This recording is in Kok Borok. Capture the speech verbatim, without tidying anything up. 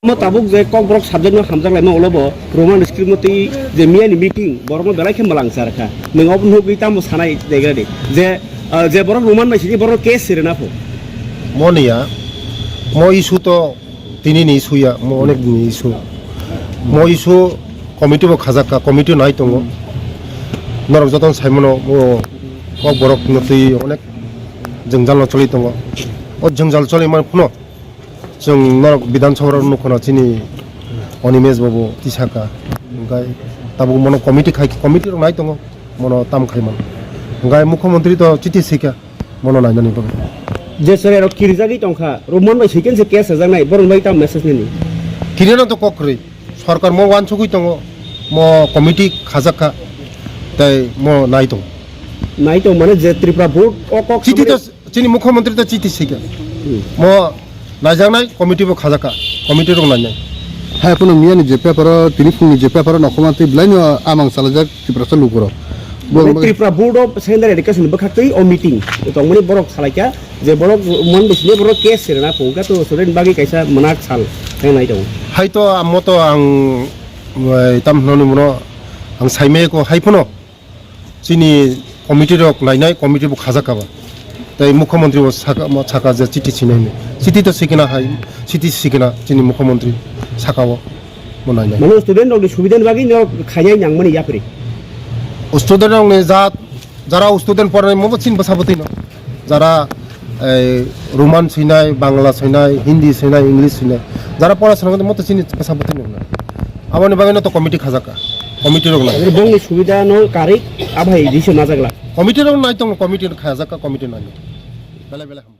Omo tabuk je Kokborok subject no hamjak laima ulo bo Roman script no twi je miya ni meeting borok no belai khe mwlang char kha. Nwng obo nugwi tamo sanai degra di je, ah, je borok Roman bai sini borok case sirina pho. Mo niya, mo issue to tini ni issue ya, mo onek din ni issue. Mo issue committee bo khajak kha, committee nai tongo. Norok joto no sai mano, mo Kokborok no twi onek jwngjal no choli tongo. O jwngjal choli man phano chwng norok Bidhan Sabha rok nukho na chini Animesh babu tisaka. Hwnkhe tabuk mono committee khai, committee rok nai tongo, mono tam khai man. Hwnkhe mukhyamantri to chiti sika, mono nainani bagwi. Je chwrai rok kirijagwi tongkha, Roman bai second se case sajaknai, borok bai tam message nini? Kirina to kok kwrwi, sorkar mo wansugwi tongo, mo committee khajak kha, tei mo nai tongo. Nai tong mane je Tripura board o kok chiti to sogwi Chini mukhyamantri to chiti sika. Hmm. Mo naijaknai committee bo khajak kha, committee rok nainai. Hai phano miya ni je paper o, tini phung ni je paper o nokhoma twi belai no amang salajak Tiprasa lukurok. Bo Mane bagwi Tripura Board of Secondary Education bwkhak twi o meeting tongmani borok salaikha je borok mon bisini borok case sirna phung kha to student bagwi kaisa mwnak sal khe nai tongo. Hai to amo to ang, eh, tam hwnwi muno ang saimaya ko hai phano. Chini committee rok nainai, committee bo khajak kha ba. Tei mukhyamantri bo saka, mo saka je chiti sinai hinwi. Chiti to sikina hai, chiti sikina chini mukhyamantri saka o mo nainai. Mane student rok ni subida ni bagwi no khainai nangmani yapri. Student rok ni jat, jara student pornai mo bo chini bwsa bwtwi no. Jara, ei, Roman sinai, Bangla sinai, Hindi sinai, English sinai. Jara pora sinai mo to chini bwsa bwtwi no. Aboni bagwi no to committee khajak kha. Committee rok nai. Bongni subida no karik abai diso najagla. Committee rok nai tong, committee khajak kha, committee nai. Belai belai ham.